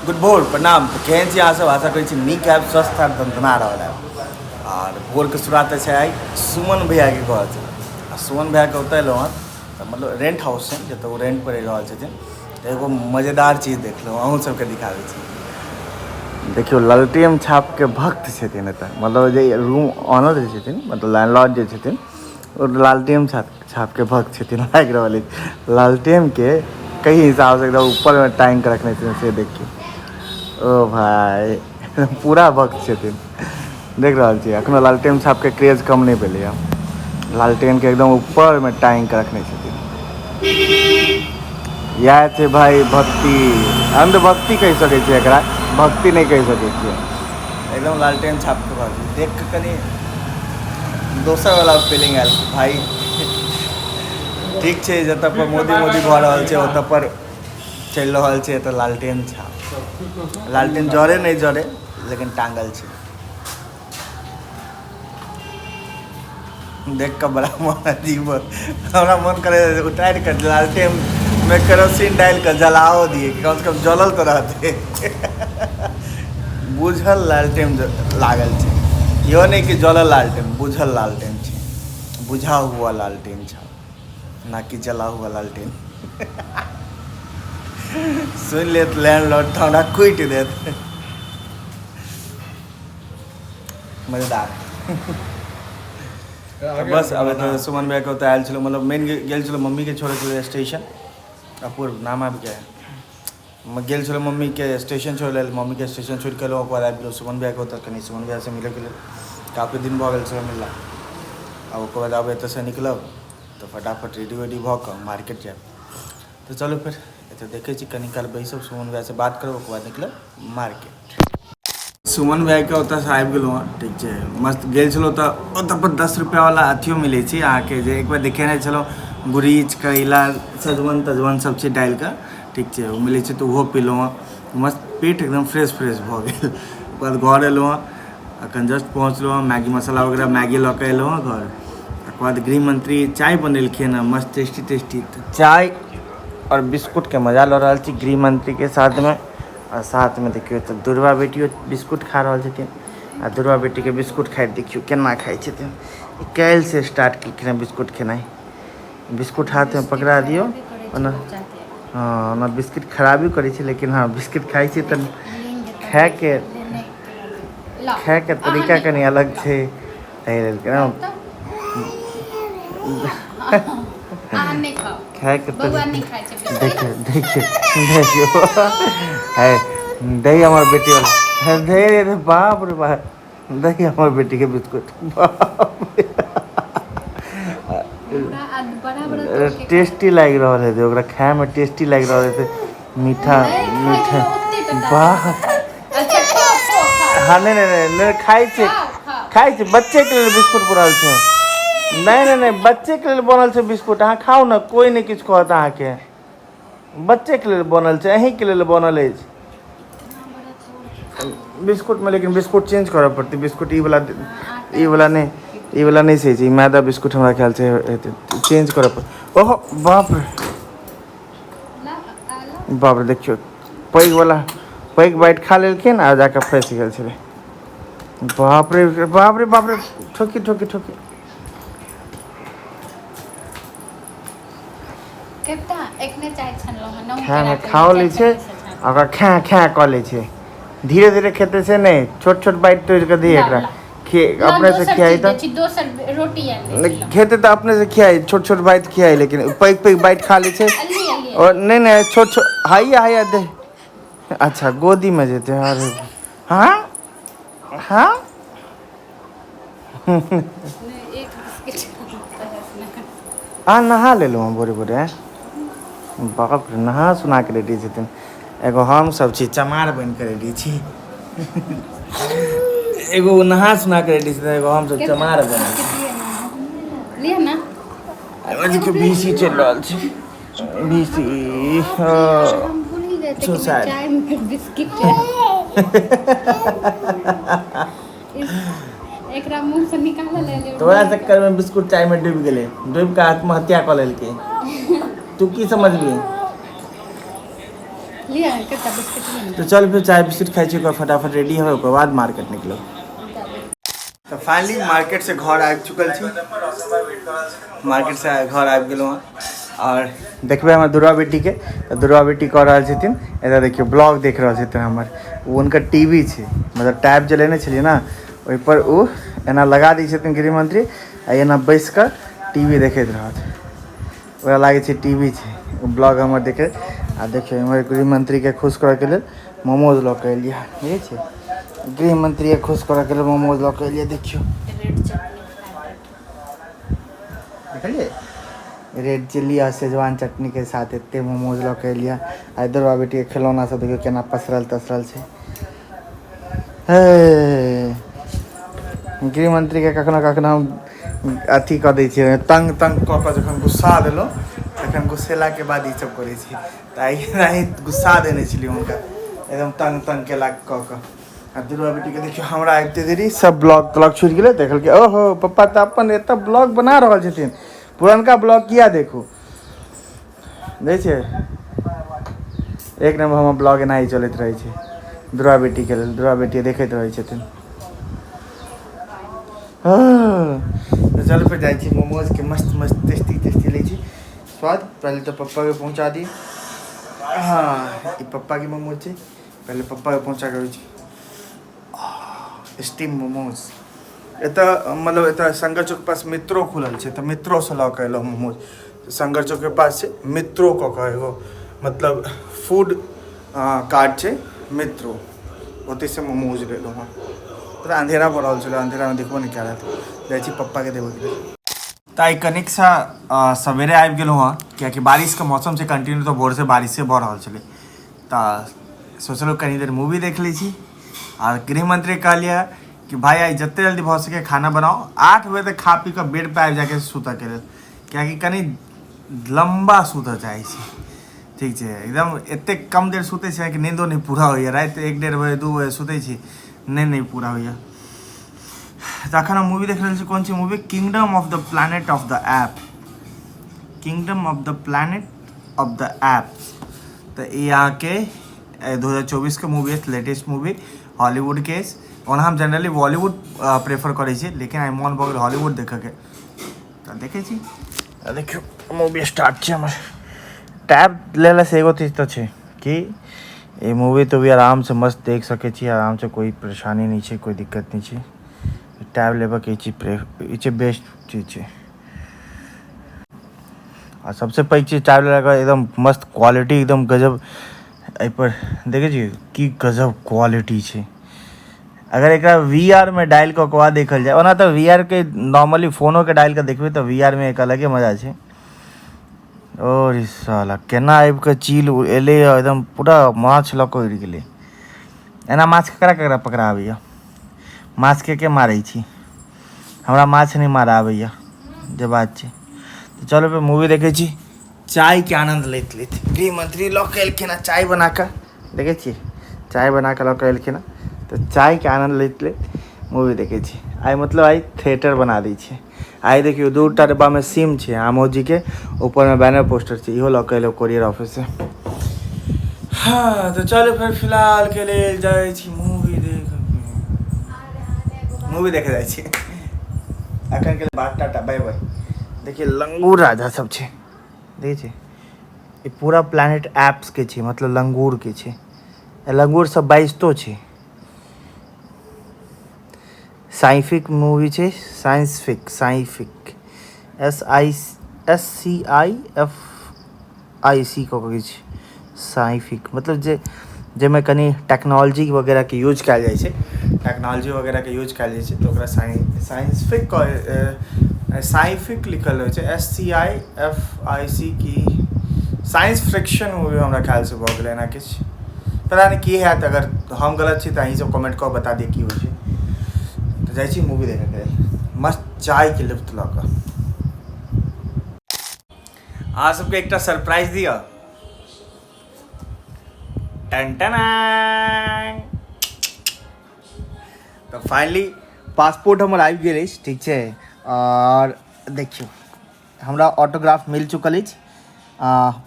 Good भोर, प्रणाम। तऽ केहन छी अहाँसभ? आशा करै छी नीक आयब, स्वस्थ आयब, दनदना रहल आयब। आर भोरके शुरुआत छै आइ सुमन भैयाके घरसँ। आ सुमन भैयाके ओतऽ एलहुँ हँ तऽ मतलब रेंट हाउस छै जतऽ ओ रेंट पर रहि रहल छथिन। तऽ एगो मजेदार चीज देखलहुँ, अहूँ सबके दिखाबै छी। देखियौ, ललटेन छापके भक्त छथिन एतऽ, मतलब जे रूम ऑनर जे छथिन, मतलब लैंडलॉर्ड जे छथिन, ओ लालटेन छापके भक्त छथिन लागि रहल अछि। लालटेनके कई हिसाबसँ एकदम ऊपरमे टाँगि कऽ रखने छथिन, से देखियौ। ओ भाय, पूरा भक्त छथिन, देख रहल छी। एखनो लालटेन छापके क्रेज कम नहि भेलैए, लालटेनके एकदम ऊपरमे टाँगि कऽ रखने छथिन। इएह छै भाय भक्ति, अंधभक्ति कहि सकै छियै एकरा, भक्ति नहि कहि सकै छियै। एकदम लालटेन छापके भक्ति देख कऽ कनि दोसर वाला फीलिंग आयल। भाई ठीक छै, जतऽ पर मोदी मोदी भऽ रहल छै ओतऽ पर चलि रहल छै एतऽ लालटेन छाप। लालटेन जरे नहि जरे, लेकिन टांगल छै, देख कऽ बड़ा मन अजीब। हमरा मन करे उतारि कऽ लालटेन मे केरोसिन डालि कऽ जलाओ दिए, कम से कम जलल तऽ रहतै। बुझल लालटेन लागल छै, इहो नहि कि जलल लालटेन, बुझल लालटेन छै। बुझा हुआ लालटेन छै, ना कि जला हुआ लालटेन। सुनि लेत लैंडलॉर्ड तऽ हमरा कुटि देत। मजेदार। बस आब एतऽ सुमन भैयाके ओतऽ आयल छलहुँ, मतलब मेन गेल छलहुँ मम्मीके छोड़ैके लेल स्टेशन। अपूर्व नाम आबि गया। गेल छलहुँ मम्मीके स्टेशन छोड़ै लेल, मम्मीके स्टेशन छोड़ि कऽ एलहुँ। ओकर बाद आबि गेलहुँ सुमन भैयाके ओतऽ कनि सुमन भैयासँ मिलैके लेल, काफी दिन भऽ गेल छलै मिलला। आ ओकर बाद आब एतऽसँ निकलब तऽ फटाफट रेडी वेडी भऽ कऽ मार्केट जायब। तऽ चलू फेर एतऽ देखै छी, कनि काल बैसब, सुमन भैयासँ बात करब, ओकर बाद निकलब मार्केट। सुमन भैयाके ओतऽसँ आबि गेलहुँ हँ, ठीक छै। मस्त गेल छलहुँ तऽ ओतऽ पर 10 रुपैआवला अथियो मिलै छै अहाँके, जे एक बेर देखेने छलहुँ, गुरीच, करैला, सजमनि तजमनि सब चीज डालिकऽ, ठीक छै, ओ मिलै छै। तऽ ओहो पीलहुँ हँ, मस्त पेट एकदम फ्रेश फ्रेश भऽ गेल। ओकर बाद घर एलहुँ हँ, एखन जस्ट पहुँचलहुँ हँ। मैगी मसाला वगैरह मैगी लऽ कऽ एलहुँ हँ घर। ओकर बाद गृहमंत्री चाय बनेलखिन हँ, मस्त टेस्टी टेस्टी। तऽ चाय आओर बिस्कुटके मजा लऽ रहल छी गृहमंत्रीके साथमे। आ साथमे देखियौ तऽ दुर्गा बेटियो बिस्कुट खा रहल छथिन। आ दुर्गा बेटीके बिस्कुट खाइत देखियौ केना खाइ छथिन। काल्हिसँ स्टार्ट केलखिन हँ बिस्कुट खेनाइ। बिस्कुट हाथमे पकड़ा दियौ ओना, हँ, ओना बिस्कुट खराबी करै छै, लेकिन हँ, बिस्कुट खाइ छै तऽ खायके खायके तरीका कनि अलग छै, ताहि लेल खायके तरीका देखियौ देखियौ देखियौ। है दही हमर बेटी वाला दे रे, बाप रे बाप, दही हमर बेटीके बिस्कुट, बाप रे, टेस्टी लागि रहल हेतै ओकरा खायमे, टेस्टी लागि रहल हेतै, मीठा मीठा। वाह। हँ, नहि नहि नहि नहि, खाइ छै, खाइ छै। बच्चेके लेल बिस्कुट बनल छै। नहि नहि नहि, बच्चेके लेल बनल छै बिस्कुट। अहाँ खाउ ने, कोइ नहि किछु कहत अहाँके। बच्चेके लेल बनल छै, अहीँके लेल बनल अछि बिस्कुटमे। लेकिन बिस्कुट चेंज करऽ पड़तै। बिस्कुट ई वाला, ई वाला नहि, ई वाला नहि सही छै। ई मैदा बिस्कुट हमरा ख्याल से हेतै, चेंज करऽ पड़तै। ओहो, बाप रे बाप रे, देखियौ, पैघ वाला पैघ बाइट खा लेलखिन आ जाकऽ फँसि गेल छलै। बाप रे बाप रे बाप रे, ठोकी ठोकी ठोकी। खायमे खाओ लै छै आ ओकरा खै खै कऽ लै छै। धीरे धीरे खेतै से नहि, छोट छोट बाइट तोड़ि कऽ दियै एकरा। खे अपने से खियाई तऽ खेतै, तऽ अपने से खियाई, छोट छोट बाइट खियाई, लेकिन पैघ पैघ बाइट खा लै छै। और नहि नहि, छोट छोट। हैया हैया दे। अच्छा, गोदीमे जेतै। अरे हाँ हाँ, अहाँ नहा लेलहुँ हँ भोरे भोरे? बाप रे, नहा सुना के रेडी छथिन। एगो हम सब छी चमार बनि के रेडी छी, एगो ओ नहा सुना के रेडी छथिन, एगो हम सब चमार बनि। लिअ ना। एहिमे देखियौ, बीसी चलि रहल छै, बीसी। हम भूल ही गए थे So कि मैं sad. चाय में बिस्किट है। एकरा मुंह से निकालल ले। तोरा चक्कर में बिस्कुट चाय में डूबि गेलै, डूबि कऽ आत्महत्या कऽ लेलकै। तू की समझबही? लिअ कत्ता बिस्किट लिअ ने। तऽ चल फेर चाय बिस्किट खाइ छी, ओकर फटाफट रेडी हेबै, ओकर बाद मार्केट निकलब। तऽ फाइनली मार्केटसँ घर आबि चुकल छी। मार्केटसँ घर आबि गेलहुँ हँ आओर देखबै हमर दुर्गा बेटीके। तऽ दुर्गा बेटी कऽ रहल छथिन, एतऽ देखियौ ब्लॉग देख रहल छथिन हमर। ओ हुनकर टी वी छै, मतलब टैब जे लेने छलियै ने, ओहिपर ओ एना लगा दै छथिन गृहमंत्री आ एना बैस कऽ टी वी देखैत रहत। ओकरा लागै छै टी वी छै, ओ ब्लॉग हमर देखैत। आ देखियौ इम्हर गृहमंत्रीके खुश करऽके लेल मोमोज लऽ कऽ एलियै। बुझै छियै, गृहमंत्रीके खुश करऽके लेल मोमोज लऽ कऽ एलियै। देखियौ, देखलियै, रेड चिल्ली आ शेजवान चटनीके साथ एते मोमोज लऽ कऽ एलियै। आ इधर बेटीके खेलौना सब देखियौ केना पसरल तसरल छै। हे गृहमंत्रीके कखनो कखनो हम अथी कऽ दै छियै, तंग तंग कऽ कऽ जखन गुस्सा देलहुँ तखन गुस्सेलाके बाद ई सब करै छी। तऽ आइ एनाही गुस्सा देने छलियै हुनका, एकदम तंग तंग केला कऽ कऽ। आ दुर्गा बेटीके देखियौ, हमरा आबिते देरी सब ब्लॉग त्लॉग छुटि गेलै। देखलकै, ओहो पप्पा तऽ अपन एतऽ ब्लॉग बना रहल छथिन, पुरनका ब्लॉग किया देखू। दै छियै एक नम्बर हमर ब्लॉग एनाही चलैत रहै छै दुर्गा बेटीके लेल। दुर्गा बेटी देखैत रहै छथिन। हँ, तऽ चल फेर जाइ छी मोमोजके मस्त मस्त टेस्टी टेस्टी लै छी स्वाद। पहिले तऽ पप्पाके पहुँचा दी। हँ, ई पप्पाके मोमोज छै, पहिले पप्पाके पहुँचा के अबै छी। स्टीम मोमोज एतऽ, मतलब एतऽ शंकर चौक पास मित्रो खुलल छै, तऽ मित्रोसँ लऽ कऽ एलहुँ मोमोज। शंकर चौकके पास छै मित्रो कऽ कऽ एगो, मतलब फूड कार्ट छै मित्रो, ओतहिसँ मोमोज लेलहुँ हँ। पूरा अंधेरा भऽ रहल छलै, अंधेरामे देखबो नहि कए रहल। जाइ छी पप्पाके देबऽके लेल। तऽ आइ कनिकसँ सवेरे आबि गेलहुँ हँ, कियाकि बारिशके मौसम छै कंटिन्यू, तऽ भोरसँ बारिशे भऽ रहल छलै। तऽ सोचलहुँ कनि देर मूवी देख लै छी। आर गृहमंत्री कहलियै कि भाई आइ जते जल्दी भऽ सके खाना बनाओ, 8 बजे तक खा पी कऽ बेड पर आबि जाके सुतऽके लेल, कियाकि कनि लम्बा सुतऽ चाहै छी। ठीक छै, एकदम एतेक कम देर सुतै छै कि नींदो नहि पूरा होइए। राति 1 1.5 बजे 2 बजे सुतै छी, नहि नहि पूरा होइए। तऽ अखन हम मूवी देख रहल छी। कोन छै movie? Kingdom of the planet of the app, kingdom of the planet of the app. तऽ ई अहाँके 2024के मूवी अछि, लेटेस्ट मूवी हॉलीवुडके अछि। ओना हम जनरली बॉलीवुड प्रेफर करै छी, लेकिन आइ मोन भऽ गेल हॉलीवुड देखऽके, तऽ देखै छी। आ देखियौ मूवी स्टार्ट छै हमर। टैब लेलासँ एगो चीज तऽ छै कि ई मूवी तो भी आरामसँ मस्त देख सकै छी, आरामसँ, कोइ परेशानी नहि छै, कोइ दिक्कत नहि छै। टैब लेबऽके ई चीज ई छै, बेस्ट चीज छै। आ सबसँ पैघ चीज टैब लेलाके एकदम मस्त क्वालिटी, एकदम गजब। एहिपर देखै छियै की गजब क्वालिटी छै। अगर एकरा वी आर मे डालि कऽ ओकर बाद देखल जाय, ओना तऽ वी आर के नॉर्मली फोनोके डालि कऽ देखबै तऽ वी आर मे एक अलगे मजा छै। ओ साला केना आबि कऽ चील एलै, एकदम पूरा माछ लऽ कऽ उड़ि गेलै। एना माछ ककरा ककरा पकड़ा आबैए? माछ के के मारै छी? हमरा माछ नहि मारऽ आबैए, जे बात छै। तऽ चलू फेर मूवी देखै छी चायके आनन्द लैत लैत। गृहमंत्री लऽ कऽ एलखिन हँ चाय बना कऽ, देखै छियै, चाय बना कऽ लऽ कऽ एलखिन हँ। तऽ चायके आनन्द लैत लैत मूवी देखै छी आइ। मतलब आइ थिएटर बना दै छियै आइ। देखियौ, 2टा डिब्बामे सिम छै आमोजीके, ऊपरमे बैनर पोस्टर छै, इहो लऽ कऽ एलहुँ कोरियर ऑफिससँ। हँ, तऽ चलू फेर फिलहालके लेल जाइ छी मूवी देख, मूवी देखे जाइ छी। एखन के बाद टाटा बाय बाय। देखिए लंगूर राजा सब छै, देखै छी, ई पूरा प्लानिट एप्स के छै, मतलब लंगूर के छै। लंगूर सब बाजितो छै। साइंफिक मूवी छै, science फिक, scientific, S I S C I F I C कऽ के छै साइंफिक, मतलब जे जाहिमे कनि टेक्नोलॉजी वगैरहके यूज कयल जाइ छै, टेक्नोलॉजी वगैरहके यूज कयल जाइ छै, तऽ ओकरा साइंसफिक साइंफिक लिखल रहै छै। S C I F I C की साइंस फ्रिक्शन मूवी हमरा ख्यालसँ भऽ गेलै, एना किछु पता नहि की हैत। अगर हम गलत छी तऽ अहीं सब कमेंट कऽ बता दिअ की होइ छै। तऽ जाइ छी मूवी देखैके लेल मस्त चायके लुत्फ लऽ कऽ। अहाँ सबके एकटा सरप्राइज दिअ। टन टन। तऽ फाइनली पासपोर्ट हमर आबि गेल अछि, ठीक छै। आओर देखियौ, हमरा ऑटोग्राफ मिल चुकल अछि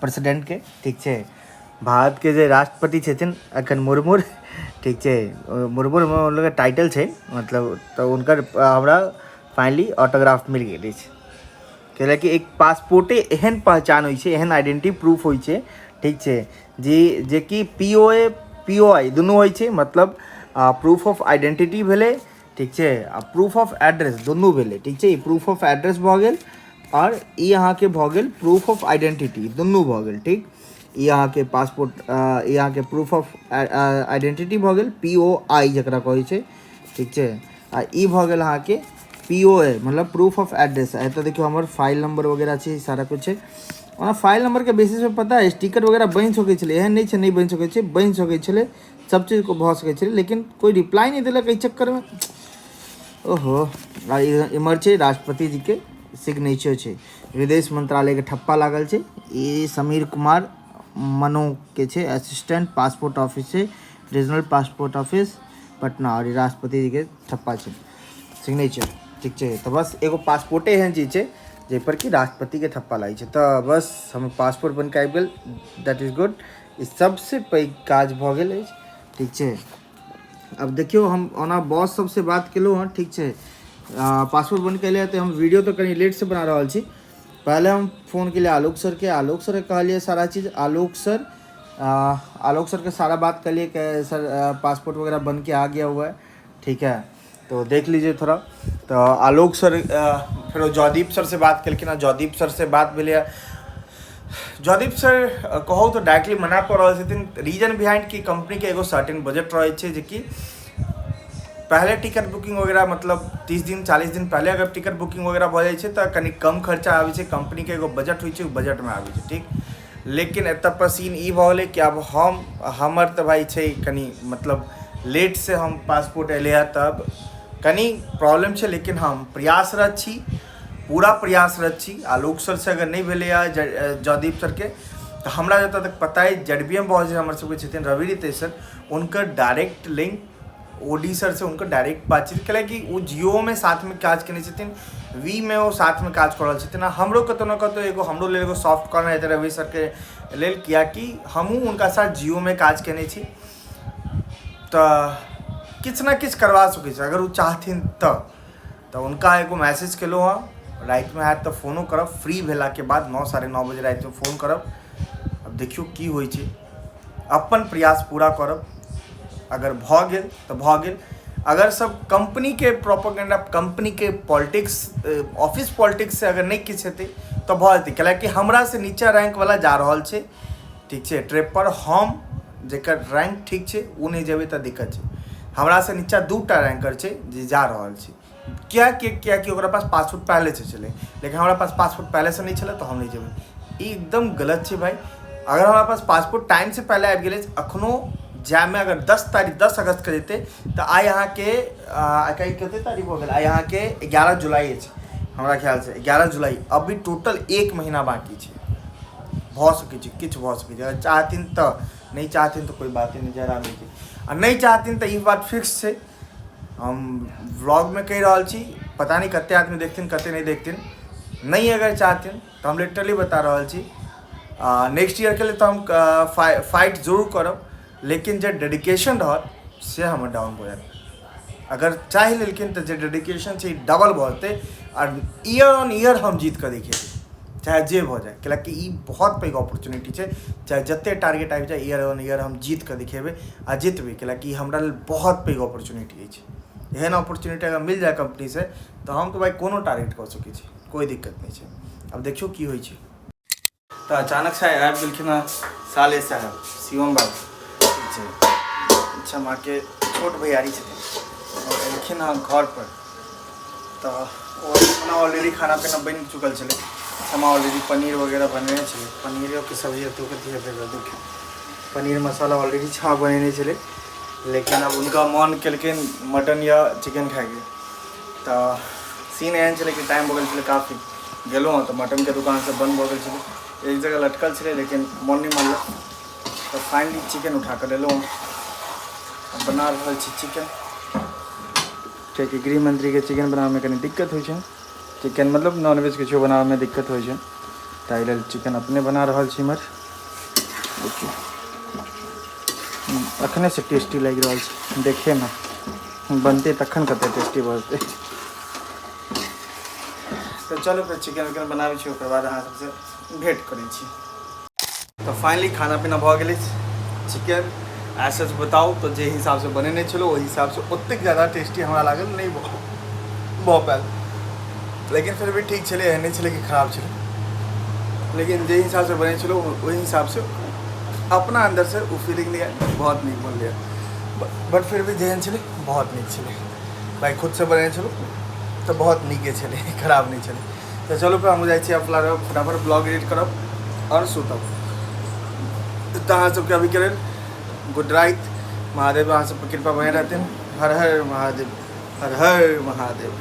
प्रेसिडेंटके, ठीक छै। भारतके जे राष्ट्रपति छथिन अखन मुर्मू, ठीक छै, मुर्मूमे हुनकर टाइटल छै मतलब, तऽ हुनकर हमरा फाइनली ऑटोग्राफ मिल गेल अछि। कैलाकि एक पासपोर्टे एहन पहचान होइ छै, एहन आइडेंटिटी प्रूफ होइ छै, ठीक छै, जे जेकि P O A P O I दुनू होइ छै, मतलब प्रूफ ऑफ आइडेंटिटी भेलै, ठीक छै, आ प्रूफ ऑफ एड्रेस दुनू भेलै, ठीक छै। ई प्रूफ ऑफ एड्रेस भऽ गेल आओर ई अहाँके भऽ गेल प्रूफ ऑफ आइडेंटिटी, दुनू भऽ गेल, ठीक। ई अहाँके पासपोर्ट, ई अहाँके प्रूफ ऑफ आइडेंटिटी भऽ गेल, पी ओ आई जकरा कहै छै, ठीक छै, आ ई भऽ गेल अहाँके पी ओ ए, मतलब प्रूफ ऑफ एड्रेस। एतऽ देखियौ हमर फाइल नंबर वगैरह छै, सारा कुछ छै। ओना फाइल नंबरके बेसिस पर पता है टिकट वगैरह बनि सकै छलै, एहन नहि छै नहि बनि सकै छै, बनि सकै छलै, सब चीज भऽ सकै छलै, लेकिन कोइ रिप्लाई नहि देलक एहि चक्करमे। ओहो, आ इम्हर छै राष्ट्रपति जीके सिग्नेचर छै, विदेश मंत्रालयके ठप्पा लागल छै। ई समीर कुमार मनो के छै, असिस्टेंट पासपोर्ट ऑफिस छै, रीजनल पासपोर्ट ऑफिस पटना, आओर ई राष्ट्रपति जीके ठप्पा छै, सिग्नेचर, ठीक छै। तऽ बस एगो पासपोर्टे एहन चीज छै जाहिपर कि राष्ट्रपतिके ठप्पा लागै छै। तऽ बस हमर पासपोर्ट बनिके आबि गेल, that is good. ई सबसँ पैघ काज भऽ गेल अछि, ठीक छै। अब देखियौ हम ओना बॉस सबसँ बात केलहुँ हँ, ठीक छै, पासपोर्ट बनिके एलै तऽ हम वीडियो तऽ कनि लेटसँ बना रहल छी। पहले हम फोन केलियै आलोक सरके, आलोक सरके कहलियै सारा चीज, आलोक सर के सारा बात कहलियै कि सर पासपोर्ट वगैरह बन के आ गया हुआ है, ठीक है, तो देख लीजिए थोड़ा। तऽ आलोक सर फेरो जयदीप सर से बात केलखिन हँ, जयदीप सर से बात भेलै। जयदीप सर कहू तऽ डायरेक्टली मना कऽ रहल छथिन, रीजन बिहाइंड कि कंपनीके एगो सर्टेन बजट रहै छै, जेकि पहले टिकट बुकिंग वगैरह मतलब 30 दिन 40 दिन पहले अगर टिकट बुकिंग वगैरह भऽ जाइ छै तऽ कनि कम खर्चा आबै छै, कंपनीके एगो बजट होइ छै, ओ बजटमे आबै छै, ठीक। लेकिन एतऽ पर सीन ई भऽ गेलै कि आब हम हमर तऽ भाइ छै कनि मतलब लेटसँ हम पासपोर्ट एलै हँ, तब कनि प्रॉब्लम छै, लेकिन हम प्रयासरत छी, पूरा प्रयासरत छी। आलोक सरसँ अगर नहि भेलै हँ, जयदीप सरके, तऽ हमरा जतऽ तक पता अइ जेड बी एम बॉस जे हमर सबके छथिन रवि रितेश सर, हुनकर डायरेक्ट लिंक ओ डी सरसँ हुनकर डायरेक्ट बातचीत केलक कि ओ जियोमे साथमे काज केने छथिन, वीमे ओ साथमे काज कऽ रहल छथिन। आ हमरो कतहु ने कतहु एगो हमरो लेल एगो सॉफ्ट कॉर्नर हेतै रवि सरके लेल, किएकि हमहूँ हुनका साथ जियोमे काज केने छी, तऽ किछु ने किछु करबा सकै छै अगर ओ चाहथिन तऽ। तऽ हुनका एगो मैसेज केलहुँ हँ, रातिमे हैत तऽ फोनो करब, फ्री भेलाके बाद 9 साढ़े 9 बजे रातिमे फोन करब। आब देखियौ की होइ छै, अपन प्रयास पूरा करब, अगर भऽ गेल तऽ भऽ गेल। अगर सब कंपनीके प्रोपोगंडा, कंपनीके पॉलिटिक्स, ऑफिस पॉलिटिक्ससँ अगर नहि किछु हेतै तऽ भऽ जेतै, कैलाकि हमरासँ नीचा रैंकवला जा रहल छै, ठीक छै, ट्रिप पर, हम जकर रैंक ठीक छै ओ नहि जेबै तऽ दिक्कत छै। हमरासँ नीचा 2टा रैंकर छै जे जा रहल छै, किएकि किएकि ओकरा पास पासपोर्ट पहिलेसँ छलै, लेकिन हमरा पास पासपोर्ट पहिलेसँ नहि छलै तऽ हम नहि जेबै। ई एकदम गलत छै भाइ। अगर हमरा पास पासपोर्ट टाइमसँ पहिले आबि गेलै, अखनो जायमे अगर 10 तारीख 10 अगस्तके जेतै तऽ आइ अहाँके आइ कते तारीख भऽ गेल, आइ अहाँके 11 जुलाई अछि हमरा ख्यालसँ, 11 जुलाई, अभी टोटल 1 महीना बाँकी छै। भऽ सकै छै, किछु भऽ सकै छै अगर चाहथिन तऽ, नहि चाहथिन तऽ कोइ बाते नहि, जय राम जी। आ नहि चाहथिन तऽ ई बात फिक्स छै, हम व्लॉगमे कहि रहल छी, पता नहि कते आदमी देखथिन कते नहि देखथिन, नहि अगर चाहथिन तऽ हम लिटरली बता रहल छी नेक्स्ट ईयरके लेल तऽ हम फाइट जरूर करब, लेकिन जे डेडिकेशन रहत से हमर डाउन भऽ जायत। अगर चाहि लेलखिन तऽ जे डेडिकेशन छै डबल भऽ जेतै आ ईयर ऑन ईयर हम जीत कऽ देखेबै, चाहे जे भऽ जाए, कैलाकि ई बहुत पैघ अपॉर्चुनिटी छै, चाहे जते टारगेट आबि जाए ईयर ऑन ईयर हम जीत कऽ देखेबै आ जितबै, कैलाकि ई हमरा लेल बहुत पैघ अपॉर्चुनिटी अछि। एहन अपॉर्चुनिटी अगर मिल जाए कंपनीसँ तऽ हम तऽ भाइ कोनो टारगेट कऽ सकै छी, कोइ दिक्कत नहि छै। आब देखियौ की होइ छै। तऽ अचानक से आबि गेलखिन हँ साले साहब शिवम बाबू, ठीक छै, अच्छा माँके छोट भैयारी छथिन, एलखिन हँ घर पर। तऽ ओ ओना ऑलरेडी खाना पीना बनि चुकल छलै, क्षमा ऑलरेडी पनीर वगैरह बनेने छलै, पनीरोके सब्जी एतुके देखियौ पनीर मसाला ऑलरेडी छा बनेने छलै, लेकिन आब हुनका मन केलखिन मटन या चिकन खाइके। तऽ सीन एहन छलै कि टाइम भऽ गेल छलै काफी, गेलहुँ हँ तऽ मटनके दोकान सब बन्द भऽ गेल छलै, एक जगह लटकल छलै लेकिन मन नहि मानलक, तऽ फाइनली चिकन उठा कऽ लेलहुँ हँ, बना रहल छी चिकन। कियाकि गृहमन्त्रीके चिकन बनाबैमे कनि दिक्कत होइ छै, चिकन मतलब नॉनवेज किछो बनाबैमे दिक्कत होइ छै, ताहि लेल चिकन अपने बना रहल छी। इम्हर देखियौ अखने से टेस्टी लागि रहल छै देखैमे, बनतै तखन कते टेस्टी भऽ जेतै। तऽ चलू फेर चिकन विकन बनाबै छी, ओकर बाद अहाँ सबसँ भेँट करै छी। तऽ फाइनली खाना पीना भऽ गेलै। चिकन एज सच बताउ तऽ जे हिसाबसँ बनेने छलहुँ, ओहि हिसाबसँ ओतेक ज्यादा टेस्टी हमरा लागल नहि भऽ पायल, लेकिन फिर भी ठीक छलै। एहन नहि छलै कि खराब छलै, लेकिन जे हिसाबसँ बनेने छलहुँ, ओहि हिसाबसँ अपना अन्दरसँ ओ फीलिंग नहि आयल। बहुत नीक बनलै, बट फिर भी जेहन छलै बहुत नीक छलै। भाइ, खुदसँ बनेने छलहुँ तऽ बहुत नीके छलै, खराब नहि छलै। तऽ चलू फेर हम जाइ छी आब फटाफट ब्लॉग एडिट करब आओर सुतब। तऽ अहाँ सबके अभीके लेल गुड राति। महादेव अहाँ सबके कृपा बने रहथिन। हर हर महादेव, हर हर महादेव।